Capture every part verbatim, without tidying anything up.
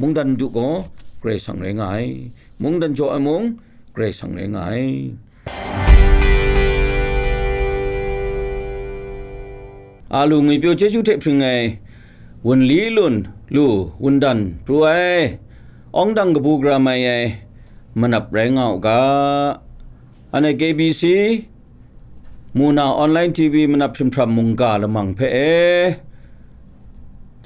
Mungdan du gaw Karai Kasang rai nga ai. Mungdan jaw ai mung Karai Kasang rai nga ai. A lu ngwipyaw chyeju hte hpring ai, wunli lun lu wundan pru ai, awng dang kabu gara mai ai manap rai nga u ga. Anhte K B C, Muna Online T V manap hprim hpram mungga lamang hpe e,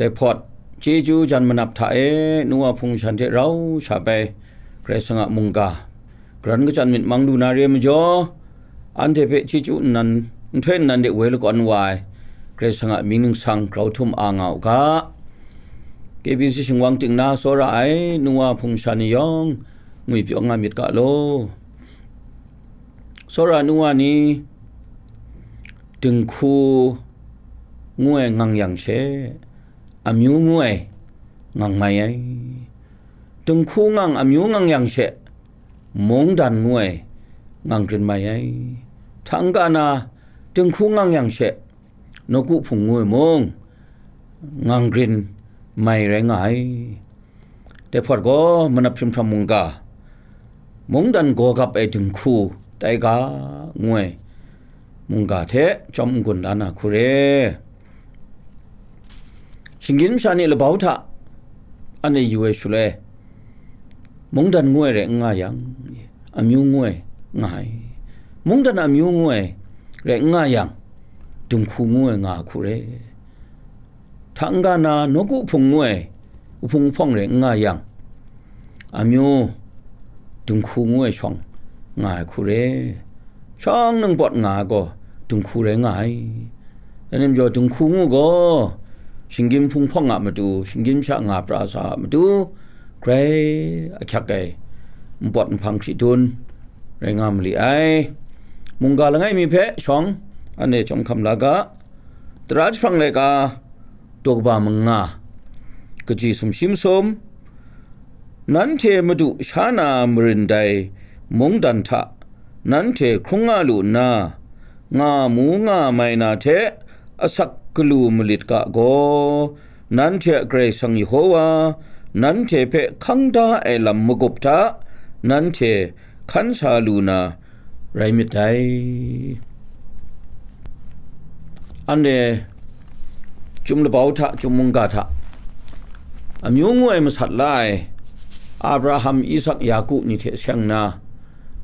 dai hpawt chyeju jan manap hta e, nu wa hpung shan hte rau sha bai Karai Kasang a mungga garan kachyan myit mang lu na re ai majaw, anhte hpe chyeju nnan, nhtoi nnan de woi lakawn wa ai Karai Kasang a mying ningsang grau htum a nga u ga. K B C shingwang ting na tsawra ai nu wa hpung shan ni yawng ngwipyaw nga myit ga law. Tsawra nu wa ni, dinghku ngu ai ngang yang she, amyu ngu ai ngang mai ai. Dinghku ngang amyu ngang yang she, mungdan ngu ai ngang grin mai ai. Hta n-ga na, dinghku ngang yang she, nawku hpung ngu ai mung, ngang grin mai rai nga ai. Dai hpawt gaw manap hprim hpram mungga, mungdan gaw gap ai dinghku tai ga ngu ai mungga hte chyawm n-gun la na hku re. Shinggyim masha ni labau hta anhte yu ai shaloi, mungdan ngu ai rai n nga yang, amyu ngu ai nga ai. Mungdan amyu ngu ai rai n nga yang, dinghku ngu ai nga ai hku re. Hta n-ga na nawku hpung ngu ai, uhpung uhpawng rai n nga yang, amyu dinghku ngu ai shawng nga ai hku re. Shawng ningpawt nga ai gaw dinghku rai nga ai. Dai ni majaw dinghku ngu gaw, shinggyim hpung hpawng a matu, shinggyim sha nga pra sa a matu, grai ahkyak ai npawt nhpang hkridun rai nga mali ai. Mungga langai mi hpe shawng, anhte chyawm hkam la ga. Tara jahprang laika, daw kaba manga, kaji sumshi masum, nanhte Madu sha na marin dai mungdan hta nanhte hkrung nga lu nna, nga mu nga mai na hte asak galu malit ga gaw, nanhte a Karai Kasang Yehova nanhte hpe hkang da ai lam magup hta nanhte hkan sa lu na rai myit dai. Anhte chyum labau hta, chyum mungga hta, amyu ngu ai masat la ai Abraham, Isak, Yaku ni hte seng na,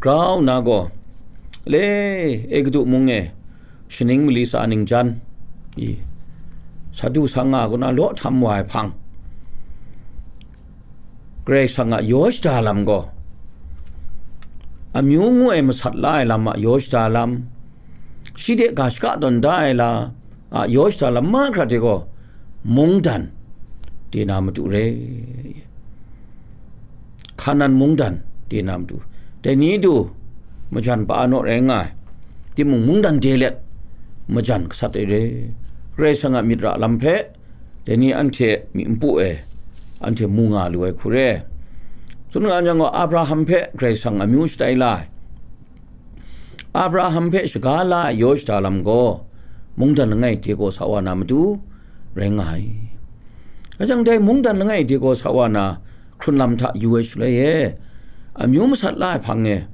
grau na gaw, le, Egutu mung e, shaning mali tsa ningjan, i, sa du sa nga kaw na law htam wa ai hpang, Karai Kasang a yaw shada lam gaw, amyu ngu ai masat la ai lam a yaw shada lam, shi de ga shaka tawn da ai la a yaw shada lam mahkra hte gaw, mungdan de na matu re. Hkanan mungdan de na matu, dai ni du majan pa naw rai nga ai, timung mungdan de let majan gasat ai re. Karai Kasang a myit ra lam hpe, dai ni anhte myi npu e anhte mu nga lu ai hku re. Tsun nga jang gaw, Abraham hpe Karai Kasang amyu shatai la ai, Abraham hpe shaga la ai yaw shada lam gaw, mungdan langai de gaw sa wa na matu rai nga ai. Ajang dai mungdan langai de gaw sa wa na hkrun lam hta yu ai shaloi e, amyu masat la ai hpang e,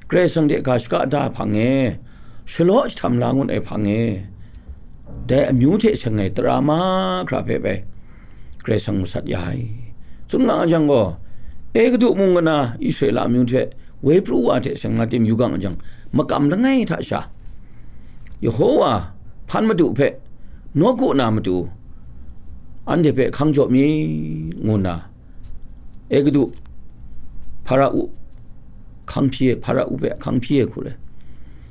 Karai Kasang de ga shaka da ai hpang e, shalaw jahtam la ngut ai hpang e, dai amyu hte seng ai tara mahkra hpe bai Karai Kasang masat ya ai. Tsun nga jang gaw, Egutu mung kana Israela amyu hte woi pru wa hte seng na tim yu gang jang, makam langai hta sha, Yehova hpan madu hpe, nawku na matu, anhte hpe hkang jaw mi, ngu nna, Egutu Hpara-u hkang hpyi ai, Hpara-u hpe hkang hpyi ai hku re.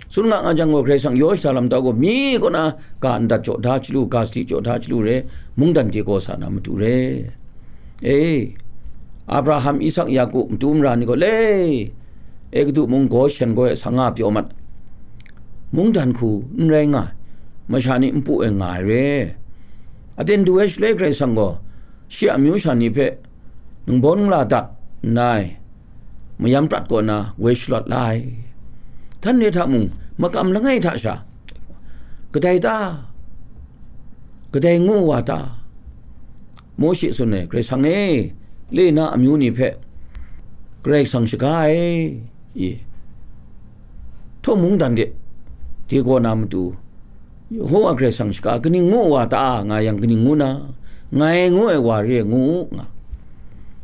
Tsun nga nga jang gaw, Karai Kasang yaw shada lam tau gaw, mi kaw na ga ndat jaw da chyalu, ga sadi jaw da chyalu re, mungdan de gaw sa na matu re. E, Abraham, Isak, Yaku matu mara ni gaw le, Egutu mung Goshen gaw e sa nga pyaw mat, mungdan hku n rai nga ai, masha ni npu e nga ai re. Aten du ai shaloi Karai Kasang gaw, shi a amyu sha ni hpe ningbawn ngla dat nna, mayam prat kaw na woi shalawt la ai. Htan re hta mung, makam langai hta sha, kadai ta, kadai ngu wa ta? Mawshe tsun ai, Karai Kasang e, le na amyu ni hpe Karai Kasang shaga ai, i, htaw mungdan de, de gaw na matu, Yehova Karai Kasang shaga kaning ngu wa ta, nga yang kaning ngu na, ngai ngu ai wa re ngu u nga.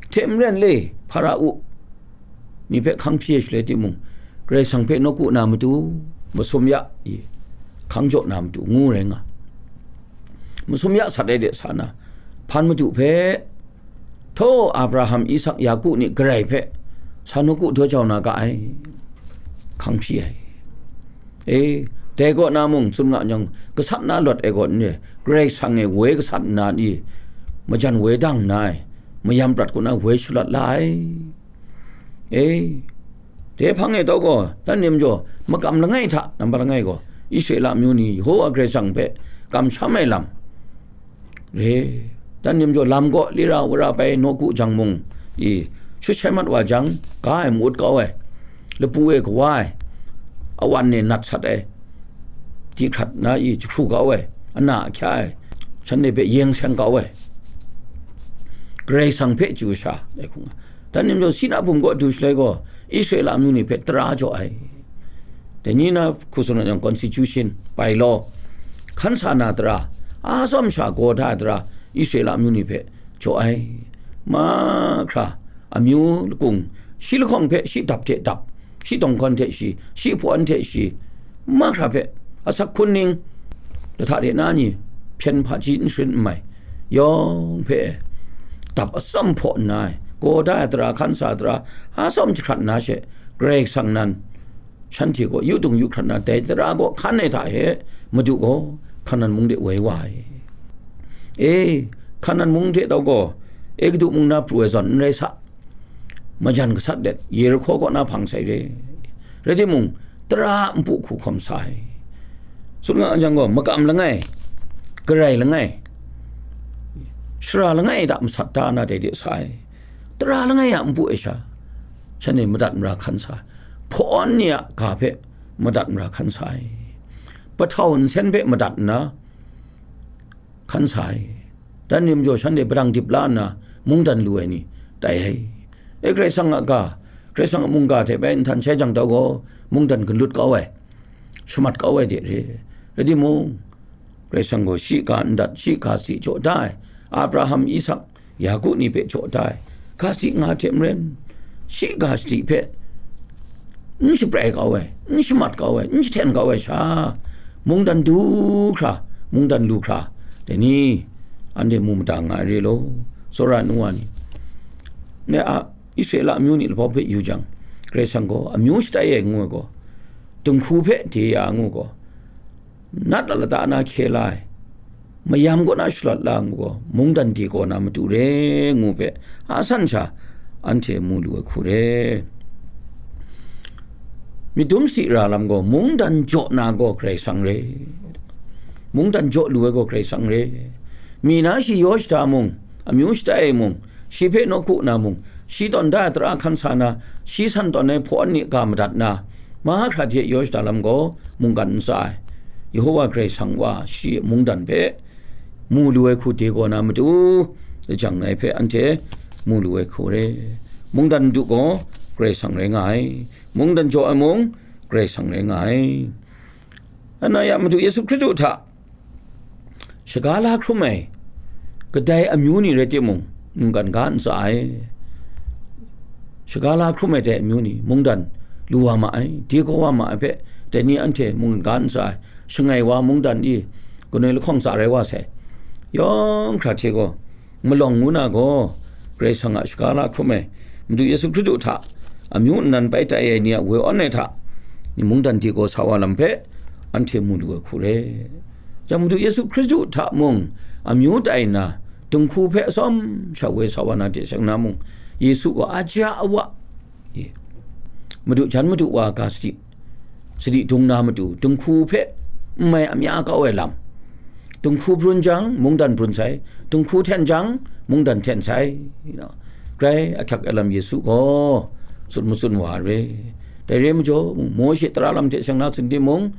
Hte maren le, Hpara-u ni hpe hkang hpyi ai shaloi timung, Karai Kasang hpe nawku na matu, masum ya, i, hkang jaw na matu ngu rai nga. Masum ya sat ai de sa na, hpan madu hpe, htaw Abraham, Isak, Yaku ni Karai hpe sa nawku daw jau na ga ai, hkang hpyi ai. E, dai kaw na mung tsun nga yang, gasat na lawt ai gaw n re, Karai Kasang e woi gasat nna ni, majan woi dang nna ai, mayam prat kaw na woi shalawt la ai. E, dai hpang e tau gaw, dan nem jaw, makam langai hta, nambat langai gaw, Israela amyu ni Yehova Karai Kasang hpe kamsham ai lam, re, dan nem jaw, lam kaw lira wara bai nawku jang mung, i, shut shai mat wa jang, ga ai, ma-ut kau ai, lapu e kawa ai, awan e nat sat ai, di hkrat na i jahkru kau ai, ana ahkya ai, shanhte hpe yeng seng kau ai, Karai Kasang hpe chyu sha ai hkung. Dan nem jaw, Sina bum kaw du shaloi gaw, Israela amyu ni hpe tara jaw ai. Dai ni na hku tsun yang, constitution, bylaw, hkan sa na tara, a tsawm sha gaw da ai tara, Israela amyu ni hpe jaw ai. Mahkra, amyu lakung, shi lahkawng hpe shi dap hte dap, shi tawng hkawn hte shi, shi hpawn hte shi, mahkra hpe, asak hkun ning, lahta de na ni, hpyen hpaji n sharin n mai, yawng hpe dap atsawm hpaw nna, gaw da ai tara, hkan sa tara, atsawm jahkrat nna she, Karai Kasang nan, shanhte gaw yu dung yu hkrat nna, dai tara gaw hkan ai hta e, Madu gaw Hkanan mung de woi wa ai. E, Hkanan mung de tau gaw, Egutu mung na pru ai zawn n rai sa, majan gasat let, Yerihko kaw na hpang sai re. Rai timung, tara npu hku hkawm sa ai. Tsun nga jang gaw, makam langai, Karai langai, sara langai hta masat da na dai de sa ai. Tara langai a npu e sha, shanhte madat mara hkan sa ai. Hpawn ni a ga hpe madat mara hkan sa ai. Pahtau nsen hpe madat nna, hkan sa ai. Dan nem jaw, shanhte padang dip la nna, mungdan lu ai ni tai ai. E, Karai Kasang a ga, Karai Kasang a mungga hte bai nhtan shai jang tau gaw, mungdan galut kau ai, shamat kau ai de re. Rai timung, Karai Kasang gaw shi ga ndat, shi ga si jaw da ai. Abraham, Isak, Yaku ni hpe jaw da ai. Ga si nga hte maren, shi ga sadi hpe n shaprai kau ai, n shamat kau ai, n jahten kau ai sha, mungdan du hkra, mungdan lu hkra, dai ni, anhte mu mada nga ai re law, tsawra nu wa ni. Ne a, Israela amyu ni lahpawt hpe yu jang, Karai Kasang gaw amyu shatai ai ngu ai gaw, dinghku hpe de ya ai ngu gaw, nat a lata na hkye la ai, mayam kaw na shalawt la ai ngu gaw, mungdan de gaw na matu re ngu hpe, a san sha anhte mu lu ai hku re. Myit dum si ra lam gaw, mungdan jaw na gaw Karai Kasang re. Mungdan jaw lu ai gaw Karai Kasang re. Mi na shi yaw shada mung, amyu shatai ai mung, shi hpe nawku na mung, shi tawn da ai tara hkan sa na, shi san tawn ai hpawn ni ga madat na, mahkra hte yaw shada lam gaw mungkan n tsa ai. Yehova Karai Kasang wa shi a mungdan hpe mu lu ai hku de gaw na matu, jang ngai hpe anhte mu lu ai hku re. Mungdan du gaw Karai Kasang rai nga ai. Mungdan jaw ai mung Karai Kasang rai nga ai. Ana ya Madu Yesu Hkristu hta shaga la hkrum ai kadai amyu ni rai timung, mungkan ga n tsa ai. Shaga la hkrum ai dai amyu ni mungdan lu wa ma ai, de kau wa ma ai hpe, dai ni anhte mungkan ga n tsa ai. Shangai wa mungdan i, kanoi lahkawng tsa rai wa sai. Yawng hkra hte gaw, malawng ngu na gaw, Karai Kasang a shaga la hkrum ai, Madu Yesu Hkristu hta amyu nnan bai tai ai ni a woi awn ai hta, ni mungdan de kau sa wa lam hpe, anhte mu lu ai hku re. Jang Madu Yesu Hkristu hta mung, amyu tai nna, dinghku hpe atsawm sha woi sa wa na hte shang na mung, Yesu gaw aja awa, e, Madu jan Madu wa ga sadi, sadi dung na matu, dinghku hpe n mai amya kau ai lam, dinghku brun jang, mungdan brun sai, dinghku hten jang, mungdan hten sai, you know. Grai ahkyak ai lam Yesu gaw tsun matsun wa ai re. Dai re majaw, Mawshe tara lam hte seng na tsun timung,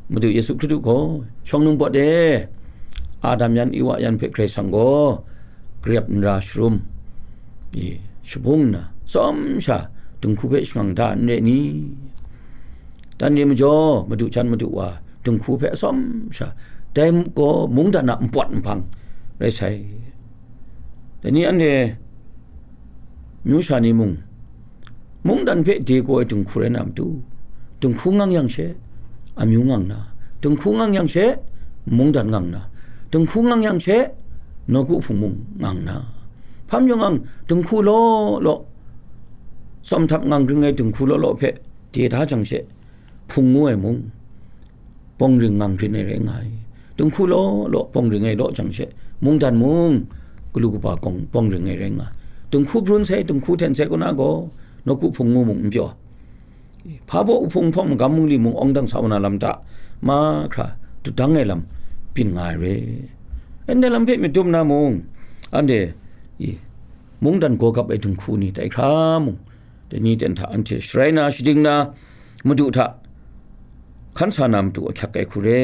Madu Yesu Hkristu gaw, shawng nungpawt e, Adam yan, Ewa yan hpe Karai Kasang gaw, garep n ra sharum, i, shabung nna, tsawm sha dinghku hpe shangang da n re ni? Dan re majaw, madu jan madu wa dinghku hpe atsawm sha, dai gaw mungdan a npawt nhpang rai sai. Dai ni anhte myu sha ni mung, mungdan hpe de kau ai dinghku rai na matu, dinghku ngang yang she, amyu ngang na, dinghku ngang yang she, mungdan ngang na, dinghku ngang yang she, nawku hpung mung ngang na, hpa majaw ngang, dinghku law law, tsawm htap ngang ring ai dinghku law law hpe de da jang she, hpung ngu ai mung, bawng ring ngang rin ai rai nga ai. Dinghku law law bawng ring ai law jang she, mungdan mung galu kaba gawng bawng ring ai rai nga ai. Dinghku brun sai, dinghku hten sai kaw na gaw, nawku hpung ngu mung n pyaw. Hpa baw hpung hpawng magam mungli mung awng dang sa wa na lam hta mahkra dut dang ai lam byin nga ai re. Ndai lam hpe myit dum na mung, anhte, i, mungdan gaw gap ai dinghku ni tai hkra mung, dai ni ten hta anhte sharai na, shading na, madu hta hkan sa na matu ahkyak ai hku re.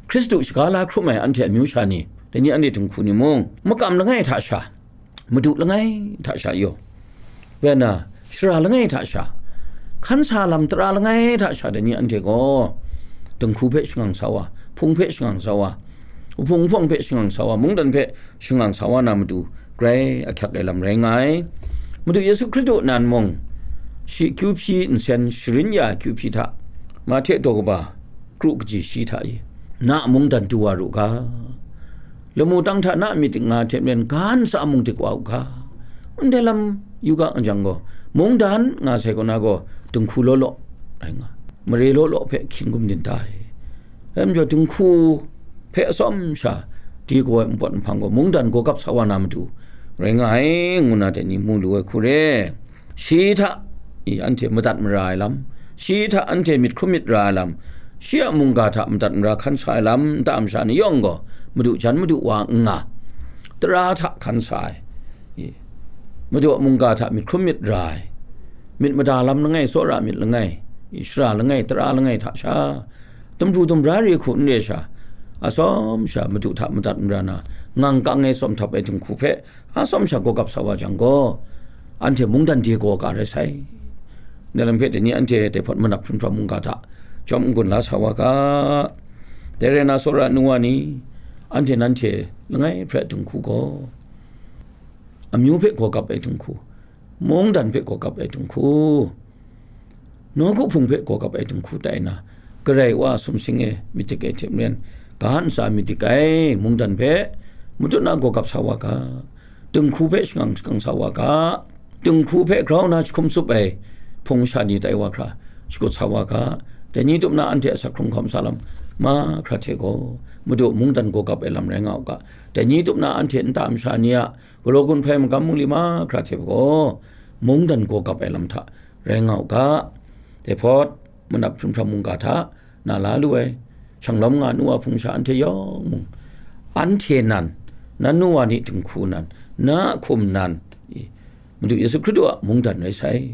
Hkristu shaga la hkrum ai anhte amyu sha ni, dai ni anhte dinghku ni mung, makam langai hta sha, madu langai hta sha yaw, rai nna, shara langai hta sha, hkan sa lam tara langai hta sha, dai ni anhte gaw dinghku hpe shangang sa wa, hpung hpe shangang sa wa, hpung hpawng hpe shangang sa wa, mungdan hpe shangang sa wa na matu grai ahkyak ai lam rai nga ai. Madu Yesu Hkristu nan mung, shi kyu hpyi nsen sharin ya ai kyu hpyi hta, Mahte daw kaba kru kaji shi hta e, na a mungdan du wa ru ga, lamu tang hta na a myit dik nga hte maren ga ntsa mung dik wa u ga, ndai lam yu ga, nga jang gaw, mungdan nga sai kaw na gaw, dinghku law law rai nga, mare law law hpe hkying gum din da ai. Dai majaw, dinghku hpe atsawm sha di kau ai npawt nhpang gaw, mungdan gaw gap sa wa na matu rai nga ai, ngu na dai ni mu lu ai hku re. Shi hta, i, anhte madat mara ai lam, shi hta anhte myit hkrum myit ra ai lam, shi a mungga hta madat mara hkan sa ai lam nta masha ni yawng gaw, madu jan madu wa n nga, tara hta hkan sa ai, i, madu a mungga hta myit hkrum myit ra ai, myit mada lam langai, tsawra myit langai, i, shara langai, tara langai hta sha, dumhpru dumra re hku n re sha, atsawm sha madu hta madat mara na, ngang kang ai tsawm htap ai dinghku hpe, atsawm sha gaw gap sa wa jang gaw, anhte mungdan de gaw ga rai sai. Ndai lam hpe dai ni anhte dai hpawt manap hpun hpram mungga hta jawm n-gun la sa wa ga. Dai rai nna, tsawra nu wa ni, anhte nanhte langai hpe dinghku gaw, amyu hpe gaw gap ai dinghku, mungdan hpe gaw gap ai dinghku, nawku hpung hpe gaw gap ai dinghku tai na, Karai wa sumsing e myit dik ai hte maren, ga ntsa myit dik ai mungdan hpe matut na gaw gap sa wa ga, dinghku hpe shangang shakang sa wa ga, dinghku hpe grau na jahkum tsup ai hpung sha ni tai wa hkra shakut sa wa ga, dai ni tup na anhte asak hkrung hkawm sa lam mahkra hte gaw, madu mungdan gaw gap ai lam rai nga u ga, dai ni tup na anhte nta masha ni a galaw gun hpai magam mungli mahkra hte gaw, mungdan gaw gap ai lam hta rai nga u ga, dai hpawt, manap hpun hpram mungga hta na la lu ai, shanglawm nga nu wa hpung sha anhte yawng mung, anhte nan, nan nu wa ni dinghku nan, na a hkum nan, i, Madu Yesu Hkristu a mungdan rai sai,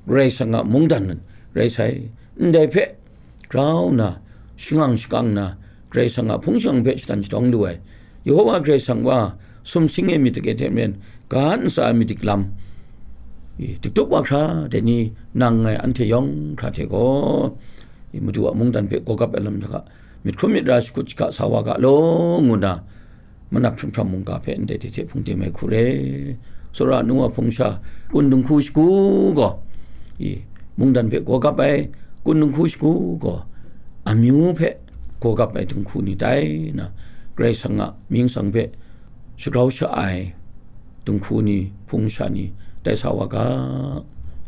Karai Kasang a mungdan rai sai, ndai hpe grau nna, shangang shakang nna, Karai Kasang a hpung shingkang hpe shatan shadawng lu ai, Yehova Karai Kasang wa sumsing e myit dik ai hte maren, ga ntsa ai myit dik lam, i, dik tup wa hkra, dai ni nang ngai anhte yawng hkra hte gaw, i, Madu a mungdan hpe gaw gap ai lam hta, myit hkrum myit ra shakut shaga sa wa ga law, ngu nna, manap hpun hpram mungga hpe ndai hte hte hpung de mai hku re. Tsawra nu wa hpung sha, kun dinghku shagu gaw, i, mungdan hpe gaw gap ai, kun dinghku shagu gaw, amyu hpe gaw gap ai dinghku ni tai na, Karai Kasang a mying tsang hpe shagrau sha ai dinghku ni, hpung sha ni, tai sa wa ga,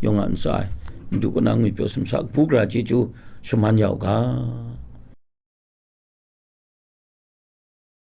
yawng a ntsa e, Madu kaw na ngwi pyaw sumsa kabu gara chyeju shaman ya u ga,